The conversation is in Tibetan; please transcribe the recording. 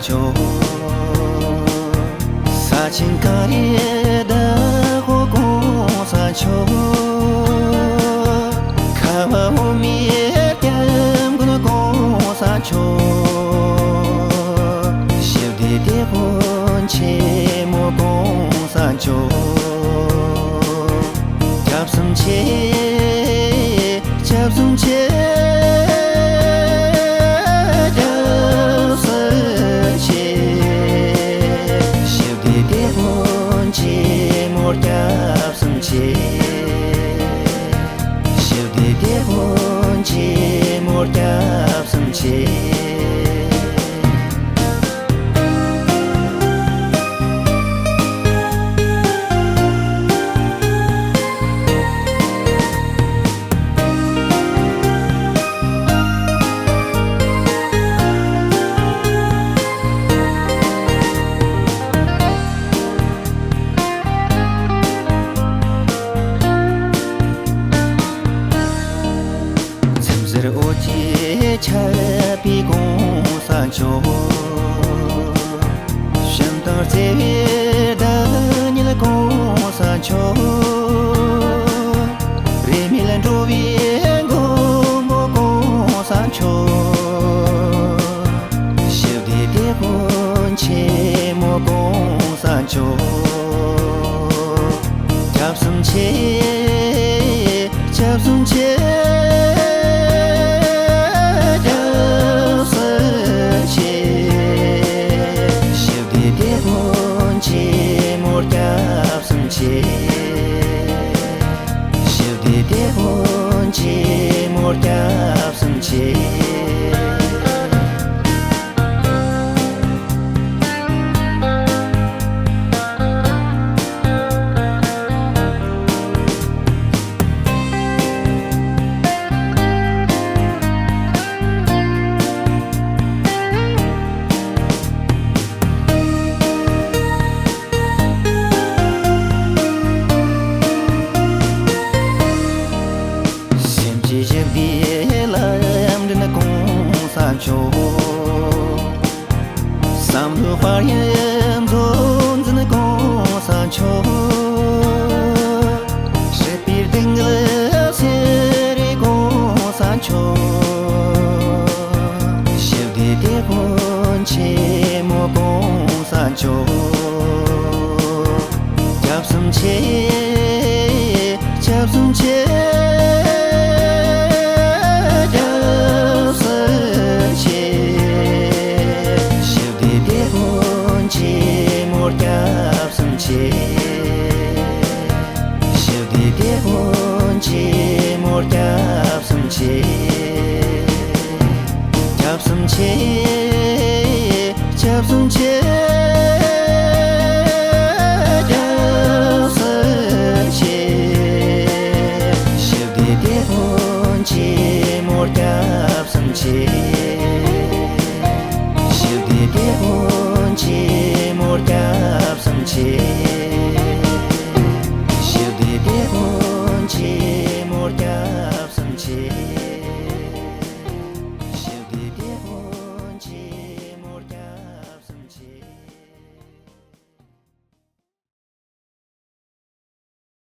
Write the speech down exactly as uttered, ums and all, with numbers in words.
ས་ཆེན་གངས་རི་བདག་པོ་གོང་ས་མཆོག། ཁ་བ་འོ་མའི་སྐྱབས་མགོན་གོང་ས་མཆོག། ཞི་བདེ་དེད་དཔོན་ཆེན་མོ་གོང་ས་མཆོག། སྐྱབས་སུ་མཆི། སྐྱབས་སུ་མཆི། སྐྱབས་སུ་མཆི། ཞི་བདེ་དེད་དཔོན་ཆེན་མོར་སྐྱབས་སུ་མཆི། ཞི་བདེ་དེད་དཔོན་ཆེན་མོར་སྐྱབས་སུ་མཆི། ཚེམས་ཟུར་འོད་ཀྱིས་ཁྱབ་པའི་གོང་ས་མཆོག། བྱམས་དང་བརྩེ་བའི་བདག་ཉིད་གོང་ས་མཆོག། རིས་མེད་འགྲོ་བའི་མགོན་པོ་གོང་ས་མཆོག། ཞི་བདེ་དེད་དཔོན་ཆེན་མོ་གོང་ས་མཆོག། སྐྱབས་སུ་མཆི། སྐྱབས་སུ་མཆི། སྐྱབས་སུ་མཆི། ཞི་བདེ་དེད་དཔོན་ཆེན་མོར་སྐྱབས་སུ་མཆི། ཞི་བདེ་དེད་དཔོན་ཆེན་མོར་སྐྱབས་སུ་མཆི། སེམས་ཀྱི་ཞི་བདེའི་ལམ་འདྲེན་གོང་ས་མཆོག། བསམ་བློའི་དཔལ་ཡོན་མཛོད་འཛིན་གོང་ས་མཆོག། སྲིད་པའི་སྡུག་བསྔལ་སེལ་བའི་གོང་ས་མཆོག། ཞི་བདེ་དེད་དཔོན་ཆེན་མོ་གོང་ས་མཆོག། སྐྱབས་སུ་མཆི། སྐྱབས་སུ་མཆི། སྐྱབས་སུ་མཆི། ཞི་བདེ་དེད་དཔོན་ཆེན་མོར་སྐྱབས་སུ་མཆི། ཞི་བདེ་དེད་དཔོན་ཆེན་མོར་སྐྱབས་སུ་མཆི། སྐྱབས་སུ་མཆི། སྐྱབས་སུ་མཆི། སྐྱབས་སུ་མཆི། ཞི་བདེ་དེད་དཔོན་ཆེན་མོར་སྐྱབས་སུ་མཆི། ཞི་བདེ་དེད་དཔོན་ཆེན་མོར་སྐྱབས་སུ་མཆི།